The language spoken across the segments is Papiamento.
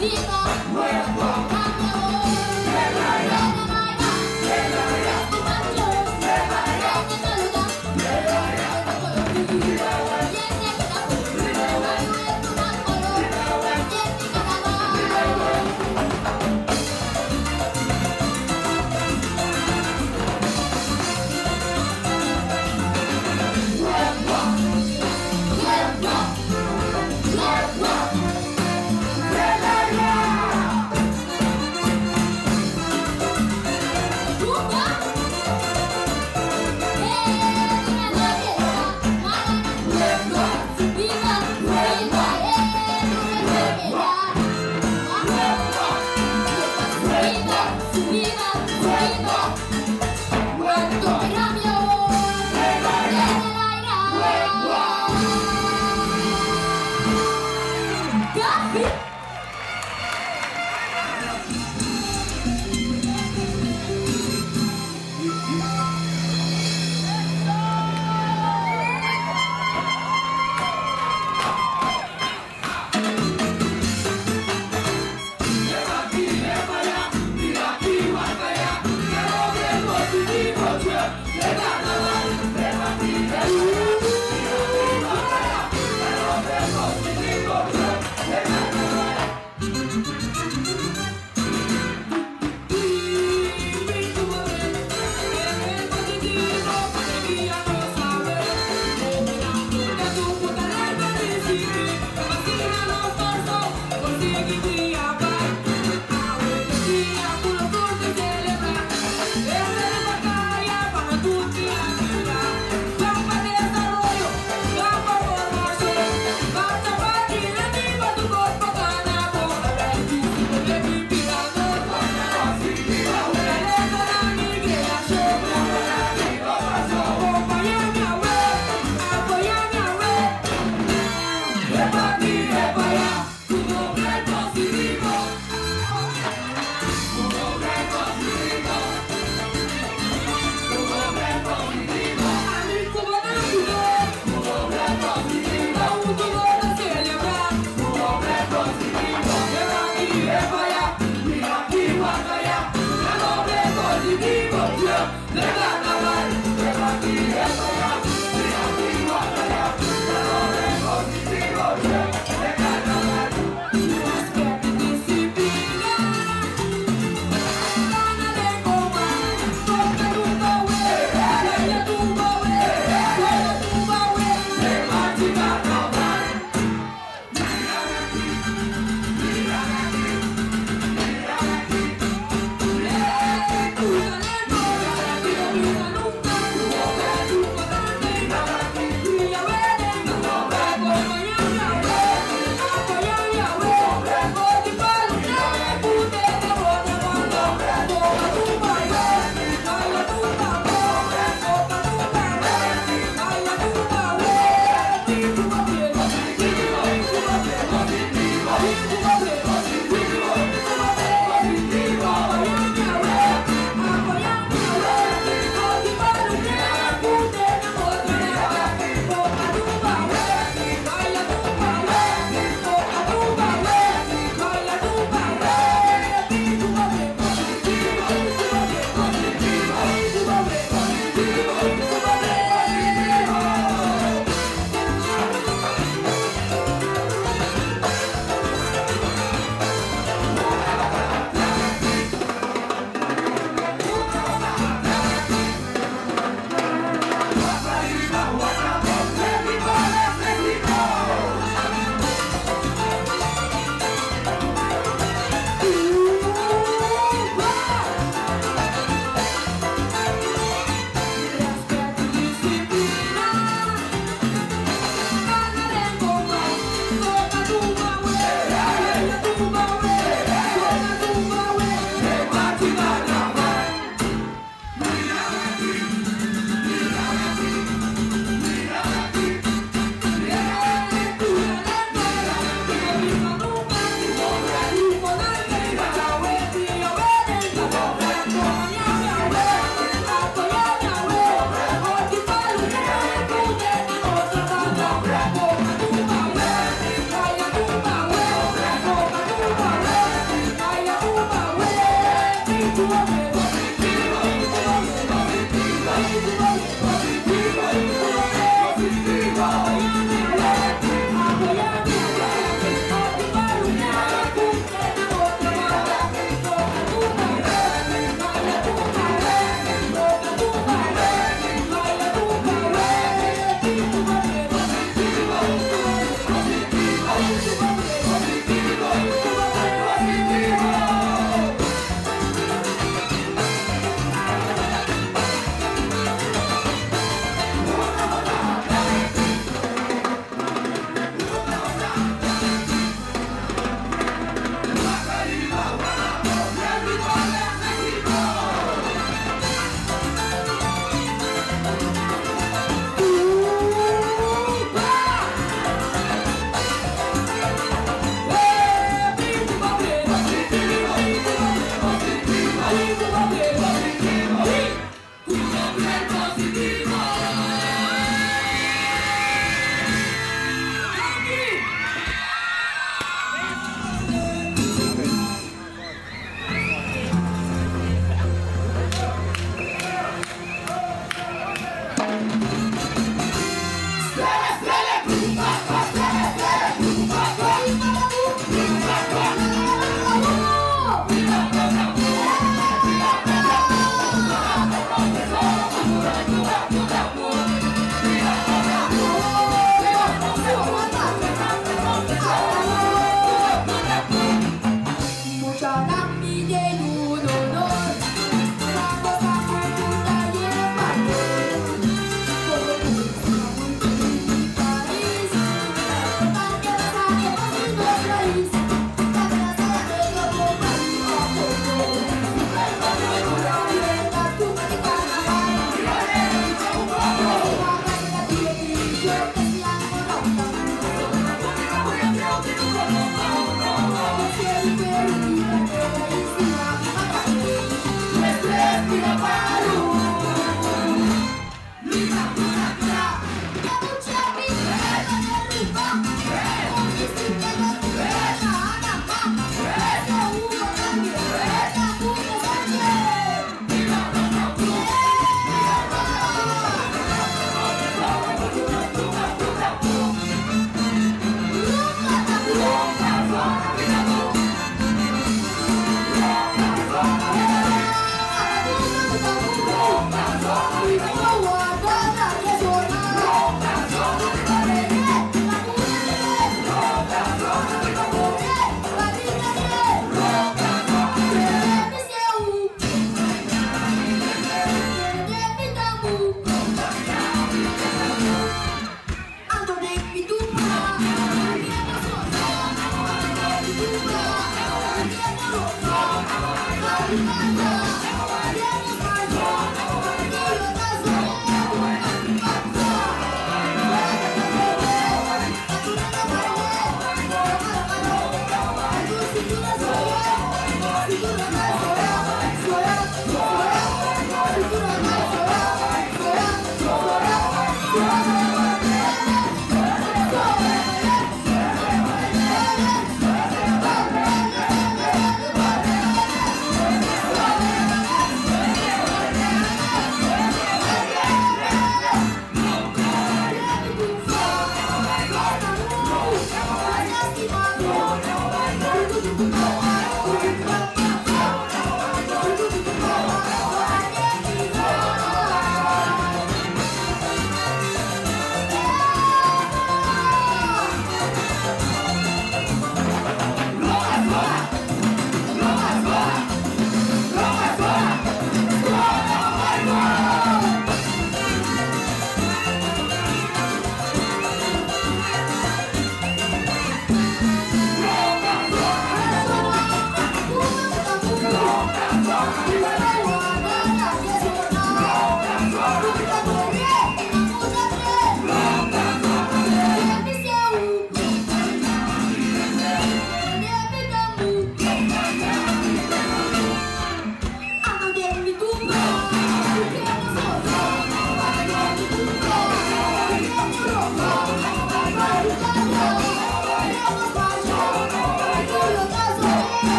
Mira.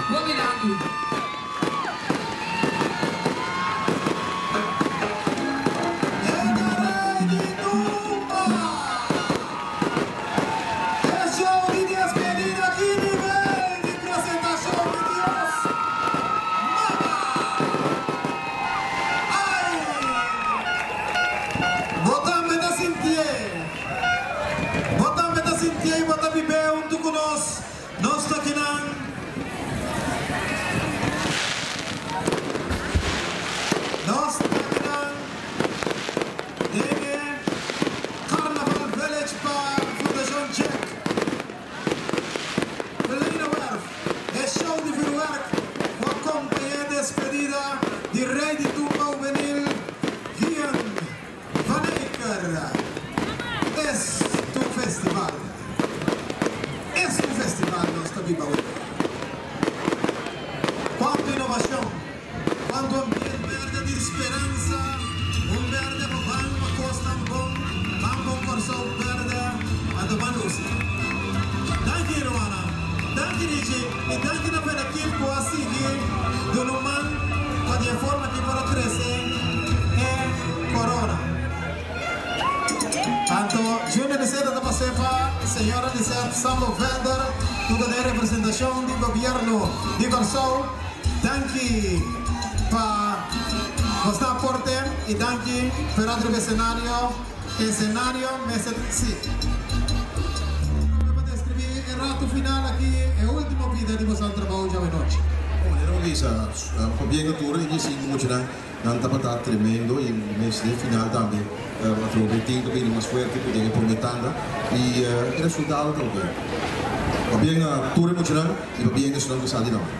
Hopi danki. E ta rei di tumba! E show di despedida ki nivel di presentacion di Dios Mama! Ay! Bo tambe ta sintié! Bo tambe ta sintié i bo ta bibé huntu ku nos. Nos ta kinan. Nos ta kinan den e Carnaval Village pa Fundashon Jack Kleine Werf. E show di vuurwerk ku a kompañá e despedida di Rei di Tumba Hubenil Gian Van Eycker. Es tu festival. Es tu festival nos ta biba awe. Cuanto innovacion, cuanto ambiente. Berde di speransa, un berde pa ban pa cosnan bon, ban pa un Corsou berde anto ban luci. Danki Ruana, danki Richie y danki na Fenakip cu a sigui duna un man pa di e forma aki por a trece e corona. Tanto Junior Lisette ta pas'é pa señora Lisette Sambo Vender ku ta den representashon di Gobièrnu di Kòrsou. Danki pa bosnan aporte i danki pero riba esenario esenario mester si. Pa deskribí e ratu final aki e último bida di boso trabou djawe nochi. Manera bo bisa, pabia ku tur e diesinku muchanan. Nan tabata tremendo y mes den final tambe atrobe tin ta bini mas fuerte cu den e prome tanda y e resultado ta ok. Pabien na tur e muchanan y pabien esunnan cu sali tambe.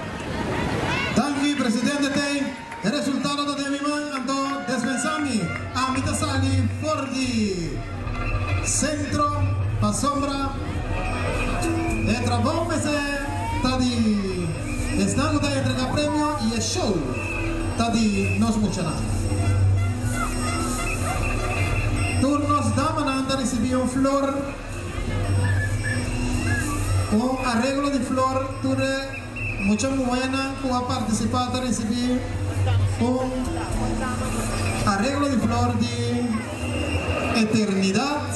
Danki presidente Tey, e resultado ta den mi man anto despensa mi, ami ta sali for di centro pasobra e trabou mester ta di esnan cu ta entrega premio y e show. Ta di nos muchanan. Tur nos damanan ta ricibi un flor, un areglo di flor. Tur e mucha muhenan cu a participa ta ricibi un areglo di flor di eternidad.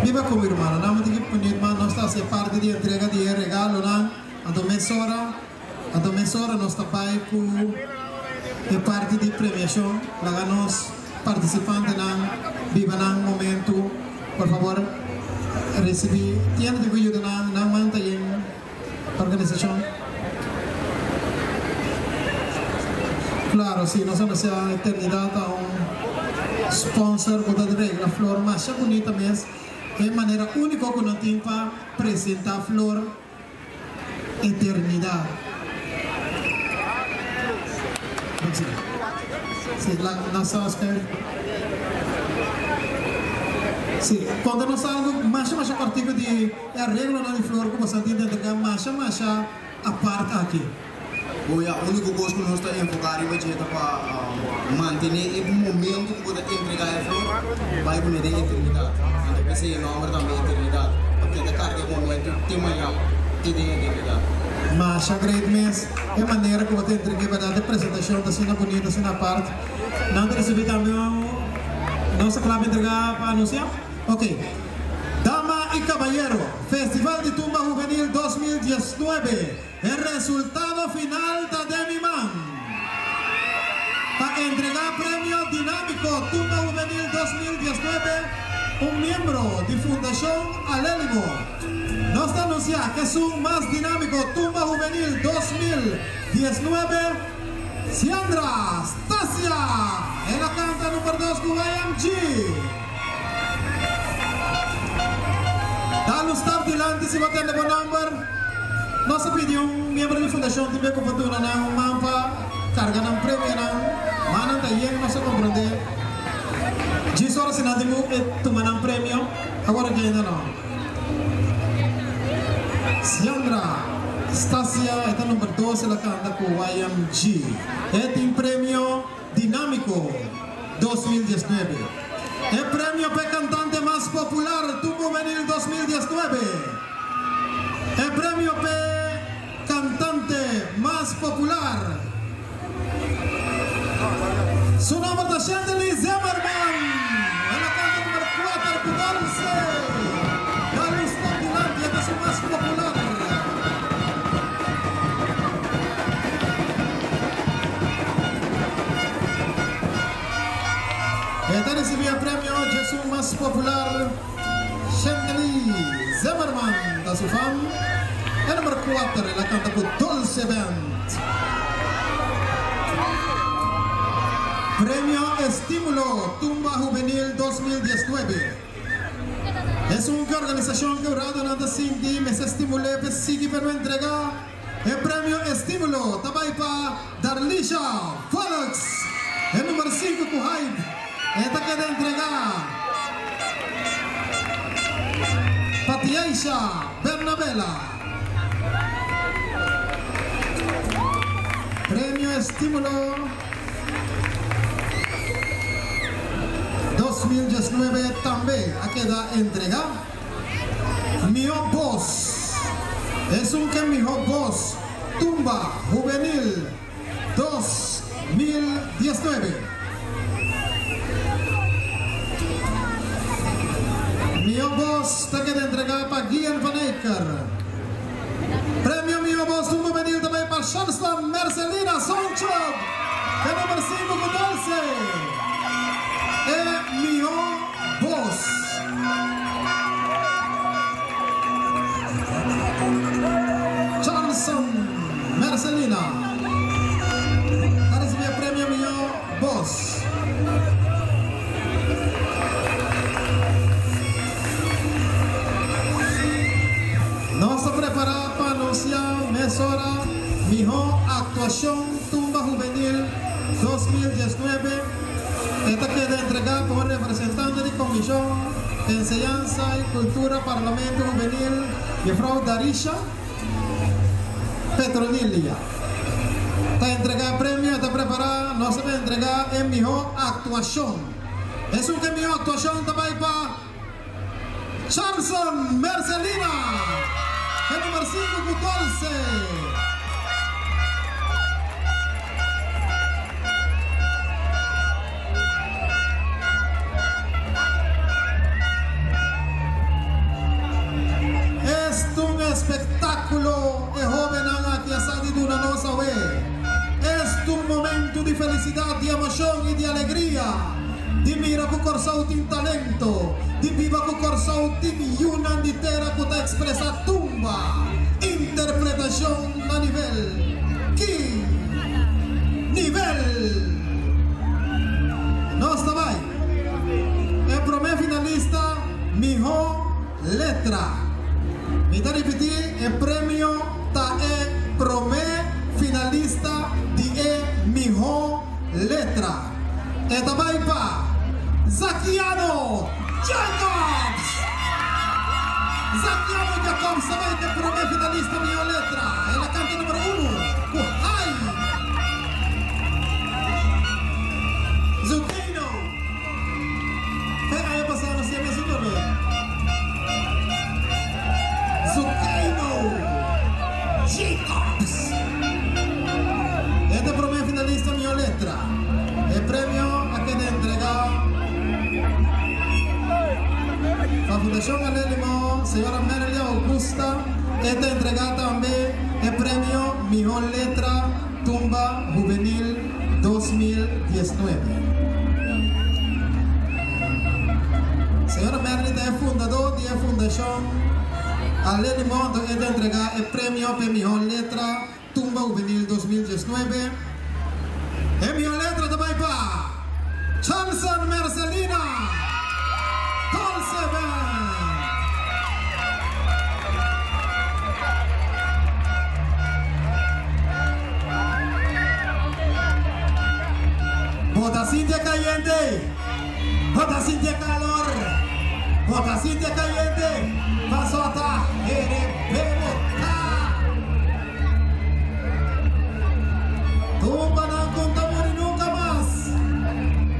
Biba cu mi rumannan. Nan tin ki punit mas nos ta haci parti di entrega di e regalonan. Anto mesora, anto mesora nos ta bai cu e parti di premiacion. Laga nos participantenan biba nan momento. Por favor, ricibi tienda di cu yuda nan, nan man ta yen organisacion. Claro, si, nos a anuncia Eternidad ta un sponsor cu ta regla flor masha bunita mes. E manera unico cu nan tin pa presenta flor. Eternidad. Sí, la, nos ta schuif. Sí, konta nos algo masha masha kòrtiku di e areglonan di flor ku boso a tin ta entrega masha masha apart aki. Bo ya úniko kos ku nos ta enfoká riba dje ta pa mantené e momento ku bo ta entregá e flor bai kuné den eternidat. Anto p'esei e nòmber tambe eternidat, pa keda karga e momento te mañan, te den eternidat. Masha great mes e manera ku bo ta entreg'é bèrdat e presentashon ta asina bunita asina apart. Nan ta risibí tambe un nos ta kla pa entregá pa anunsiá? Ok. Dama i kabayero, Festival di Tumba Hubenil 2019. E resultado final ta den mi man. Pa entregá Premio Dinámiko Tumba Hubenil 2019, un miembro di Fundashon Alelimo. Nos ta anunsiá k'esun mas dinámiko Tumba Hubenil 2019, Siandra Stasia! El a kanta number dos ku YMG. Dal un stap dilanti si bo tende bo nòmber. Nos a pidi un miembro di fundashon tin be ku por duna nan un man pa karga nan premionan. Mannan ta yen, nos a komprondé. Djis ora si nan tin ku e tuma nan premio, awor aki ainda no. Siandra Stasia e ta number dos el a kanta ku YMG. E tin premio Dinámiko 2019. E premio p'e kantante mas popular Tumbo Juvenil 2019. Su nòmber ta Shandelie Zimmerman. El a kanta number kuater ku Dulce. La lus ta dilanti, e ta su mas popular. E ta risibí e premio djesun mas popular. Shandelie Zimmerman ta su fam. E number kuater el a kanta ku Dulce Band. Premio Estímulo Tumba Hubenil 2019. Esun ku organisashon ku uradonan ta sinti mester stimul'é p'e sigui pa no entregá. E premio Estímulo ta bai pa Darlisha Follux, e number sinku ku Hype. E ta keda entregá pa Tiaisha Bernabela. Premio Estímulo 2019 tambe a keda entregá. Mihó bos. Esun ke mihó bos Tumba Hubenil 2019. Mihó bos ta keda entregá pa Gian van Eycker. Premio Mihó Bos Tumba Hubenil ta bai pa Shanston Mercelina Soundclub ke number sinku ku Dulce. E mihó bos. Johnson Mercelina ta ricibi e premio Mihó Bos. Nos ta prepara pa anuncia mesora Mihó Actuacion Tumba Hubenil 2019. E ta keda entregá pa un representante di Komishon Enseñansa i Kultura Parlamento Hubenil, Jefrou Darisha Petronilia. Ta entregá e premio, e ta prepará, nos ta bin entregá e mihó aktuashon. Esun ku e mihó aktuashon ta bai pa Charlson Mercelina, e number sinku ku Dolce. Est un espektákulo e hóbennan aki a sa di duna nos awe. Est un momentu di felisidat, di emoshon i di alegria. Di mira ku Kòrsou tin talento, di biba ku Kòrsou tin yunan di tera ku ta ekspresá tumba, interpretashon na nivel. Ki nivel! Nos ta bai. E promé finalista mihó letra. Mi ta ripití, e premio ta e promé finalista di e mihó letra. E ta bai pa Zakiano Jacobs! Zakiano Jacobs ta bai ta e prome finalista mihó letra. El a kanta numero uno ku Hai Zukeino. Fe aña pasá nos tin e mesun nomber. Zukeino Jacobs. E ta e prome finalista mihó letra. E premio a keda entregá pa Fundashon Ale Limon, señora Merlia Augusta. E ta entregá tambe e premio Mihó Letra Tumba Hubenil 2019. Señora Merly ta e fundadó di e Fundashon Ale Limon, anto e ta entregá e premio p'e Mihó Letra Tumba Hubenil 2019. E mihó letra ta bai pa Charlson Mercelina, Dolce Band. Bo ta sinti e kayente? Bo ta sinti e kalor? Bo ta sinti e kayente? Paso ta herebé bo ta. Tumbanan ku ta muri nunka mas.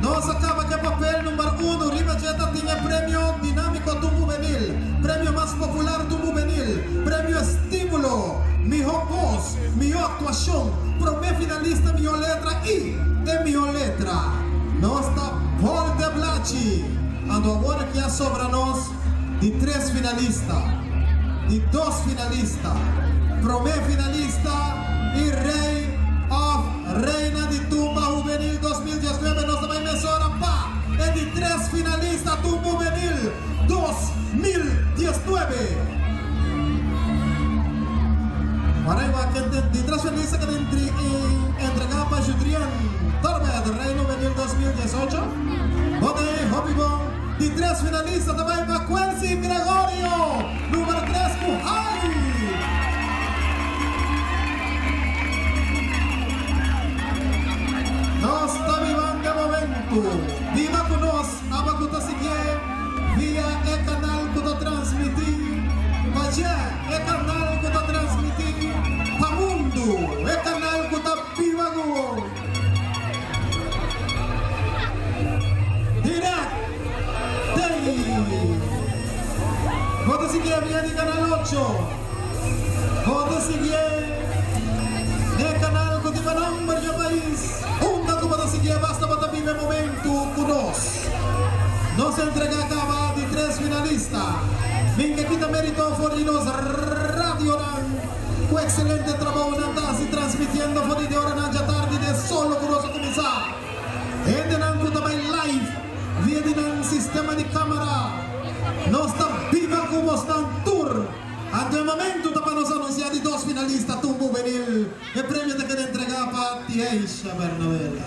Nos a kaba ku e papel number uno riba dje ta tin e premio Dinámiko Tumba Hubenil, premio mas popular Tumba Hubenil, premio Estímulo, mihó bos, mihó aktuashon, promé finalista mihó letra i e mihó letra. Nos ta bolbe blachi. Anto awor aki a sobra nos di tres finalista, di dos finalista, prome finalista y rey of reina di Tumba Hubenil 2019. Nos ta bay mesora pa e di tres finalista Tumba Hubenil 2019. Ora igual ken di tres finalista cu ta entrega pa Judrien Torbed, Reina Hubenil 2018. Bote hopi bon. Di tres finalista ta bay pa Quency Gregorio, numero tres cu Hai. Nos ta bibando e momento. Biba cu nos, aba cu ta sigie via e canal cu ta transmiti pa dje, e canal cu ta transmiti pa mundo, e canal cu ta biba cu bo. Direct tei. Bo ta sigie via di canal ocho. Bo ta sigie e canal cu tin pa nomber dje pais. Unda cu bo ta sigie basta bo ta biba e momento cu nos. Nos entrega caba di tres finalista. Min ke kita merito for di nos radionan cu excelente trabou nan ta haci transmitiendo for di de oranan djatardi de solo cu nos a cuminsa. Hendenan cu ta bay live via di nan sistema di camara. Nos ta biba cu bosnan tur. Anto e momento ta pa nos anuncia di dos finalista Tumba Hubenil. E premio ta keda entrega pa Tieisha Bernabela.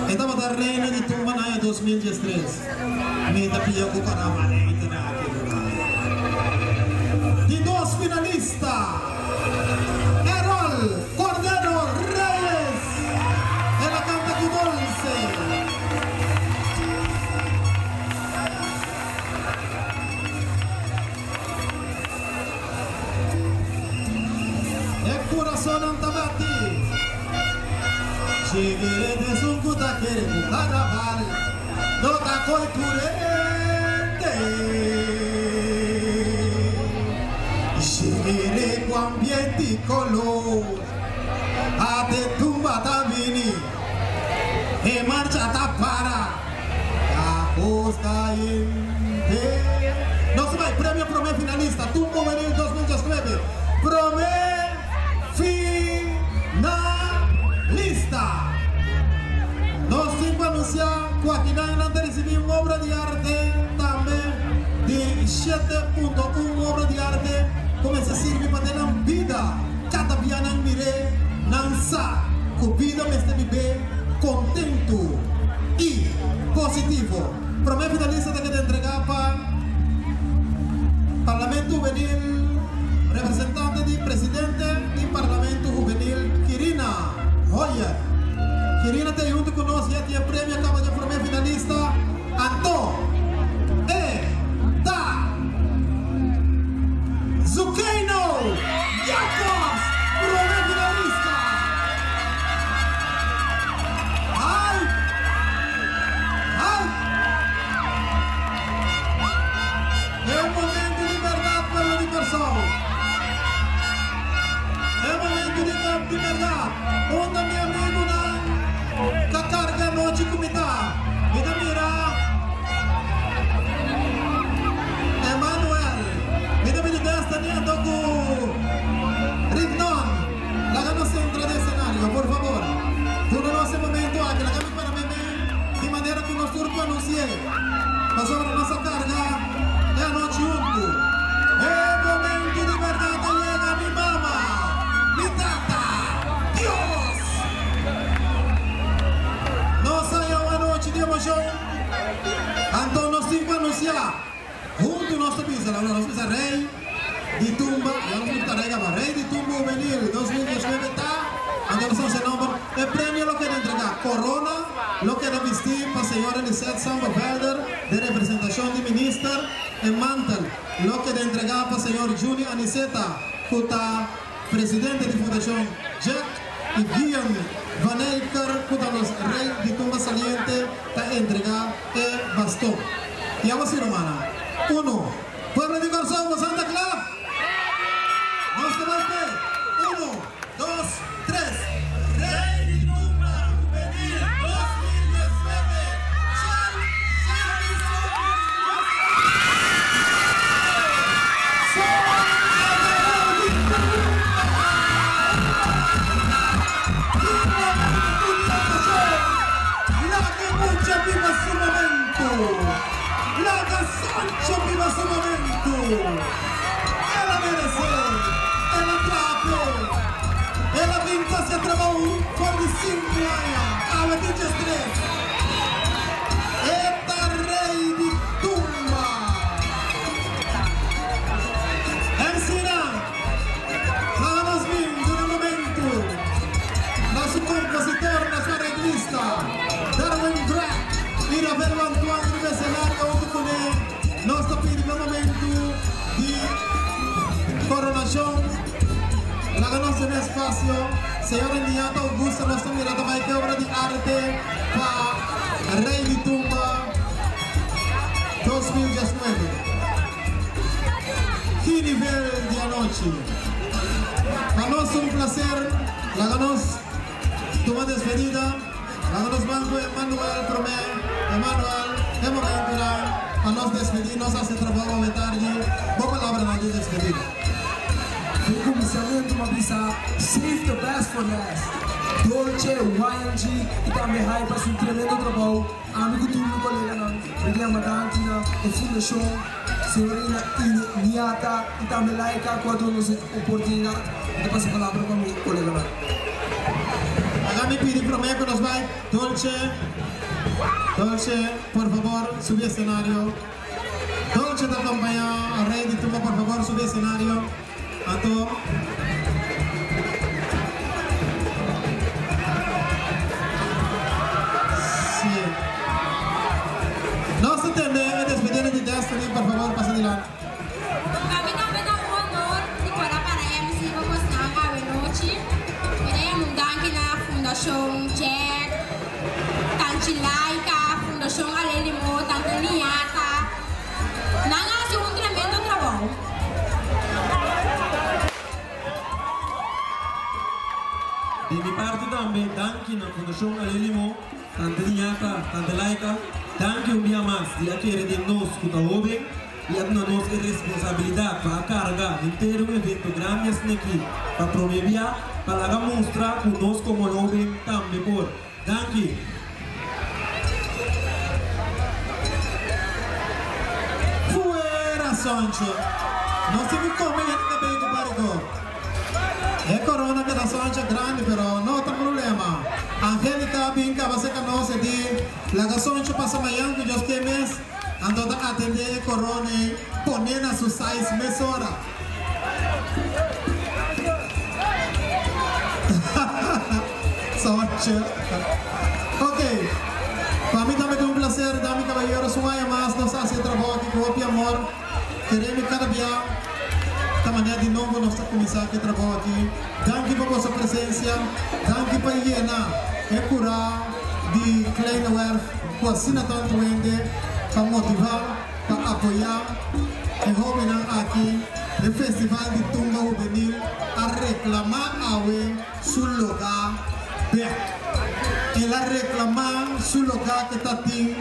E tabata reina di tumba na aña 2013. Mi ta pia ku caramba neite na aki lugar. Di dos finalista, Errol Cordero Reyes. El a canta ku Dolce. E curasonnan ta bati. Chigere esun cu ta kere cu carnaval no ta coy tur hende. Chigere cu ambiente y color a te tumba ta bini e marcha ta para. Ta costa hende. Nos ta bay premio prome finalista Tumba Hubenil 2019. Prome finalista. Nos tin cu anuncia cu akinan nan ta ricibi un obra di arte tambe di 7.1 obra di arte cu mester sirbi pa den nan bida. Cada bia nan mire nan sa cu bida mester bibe contento y positivo. Prome finalista ta keda entrega pa Parlamento Hubenil, representante di presidente di Parlamento Hubenil Kirina Hoyer. Kirina ta hunto cu nos ya tin e premio caba dje prome finalista. Anto e ta Zukeino Jacobs, prome finalista. Ai! Ai! E momento di berdad, pueblo di Corsou. E momento di, di berdad. Unda mi amigonan ta carga anochi cu mi ta. Mi ta mira Emmanuel. Mi ta mira Destiny anto cu Rignon. Laga nos entra den escenario, por favor. Duna nos e momento aki. Laga mi para meme di manera cu nos tur por anunci'e. Pasobra nos a carga e anochi hunto. E momento di berdad a yega, mi mama, mi tata, Dios! Nos a haya un anochi di emocion. Anto nos tin cu anuncia. Hunto nos ta bisa, laga nos bisa Rey di Tumba, ya nos ta rey caba, Rey di Tumba Hubenil 2019 ta, anto nos ta usa e nomber, e premio lo keda entrega, corona lo keda bisti pa señora Lisette Sambo-Velder den representacion di Minister, e mantel lo keda entrega pa señor Juni Aniceta cu ta presidente di Fundacion Jack y Guillaume Van Eycker cu ta nos Rey di Tumba saliente ta entrega e baston. Y awa si rumannan. Uno. Pueblo di Corsou, boso ta cla? Nos ta bay pe. Uno, dos, tres. Rey di Tumba Hubenil. El a meresé, el a traha p'e, el a bin ta haci e trabou for di sinku aña, awe tin djestres. E ta rey di tumba. MCnan, laga nos bin duna momento na su compositor, na su arreglista, Darwin Drake y Ravelo Antoine riba escenario hunto cune. Nos ta pidi pa momento di coronacion laga nos tene espacio. Señora Niata Augusta nos ta mira ta bay ke obra di arte pa Rey di Tumba 2019. Ki nivel di anochi. Pa nos ta un placer laga nos tuma despedida. Laga nos ban ku Emmanuel promé. Emmanuel, e momentunan pa nos despedí. Nos hasi trabou awe tardi. Bo palabranan di despedida. Den kuminsamentu m'a bisa save the best for last. Dolce, YMG i tambe Hype hasi un tremendo trabou. Ami ku tur mi koleganan, mi ta yama danki na e fundashon, señorina Niata i tambe Laika ku a duna nos e oportunidat. Mi ta pasa palabra pa mi koleganan. Laga mi pidi promé ku nos bai. Dolce, Dolce, por fabor subi escenario. Dolce ta acompaña Rey di Tumba, por fabor subi escenario. Anto. Sí. Nos ta tende e despedida di Destiny, por fabor pasa dilanti. Pa mi tambe ta un honor di por a para MC pa bosnan awe nochi. Mi ta yama un danki na Fundashon Jack, Tanchi Laika, Fundashon Ale Limo, Tante Niata. Nan a hasi un tremendo trabou. Di mi parti tambe danki na Fundashon Ale Limo, Tante Niata, Tante Laika, danki un bia mas di a kere den nos ku ta hoben i a duna nos e responsabilidat pa a karga henter un evento grandi asina aki pa prome bia pa laga mustra ku nos komo hoben tambe por. Danki. Fuera Soncho! Nos tin cu come hende ta bay cu barco. E corona keda Soncho grandi pero no ta problema. Angelica a bin caba seca nos e di laga Soncho pasa mayan cu Dios ke mes anto ta atende e corona ey pone na su size mesora. Soncho. Ok. Pa mi tambe ta un placer, dami caballeros, un aña mas nos haci e trabao aki cu hopi amor. Keremi cada bia ta manera di nobo nos ta cuminsa cu e trabao aki. Danki pa boso presencia. Danki pa yena e cura di Kleine Werf cu asina tanto hende pa motiva, pa apoya e hobennan aki. E Festival di Tumba Hubenil a reclama awe su loga bek. El a reclama su loga ke ta tin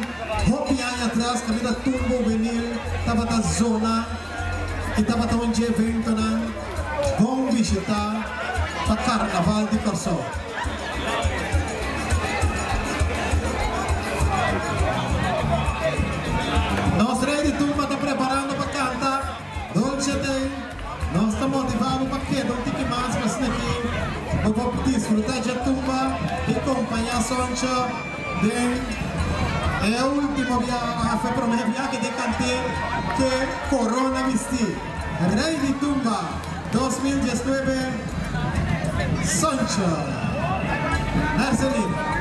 hopi aña atras caminda Tumba Hubenil tabata zona y tabata un dje eventonan bon bishita pa Carnaval di Corsou. Nos Rey di Tumba ta preparando pa canta Dolce Day. Nos ta motiva bo pa keda un tiki mas pa asina aki bo por disfruta dje tumba y compaña Soncho den e ultimo biaha, of e prome biaha ke den cante ke corona bisti. Rey di Tumba 2019 Soncho. Mercelina.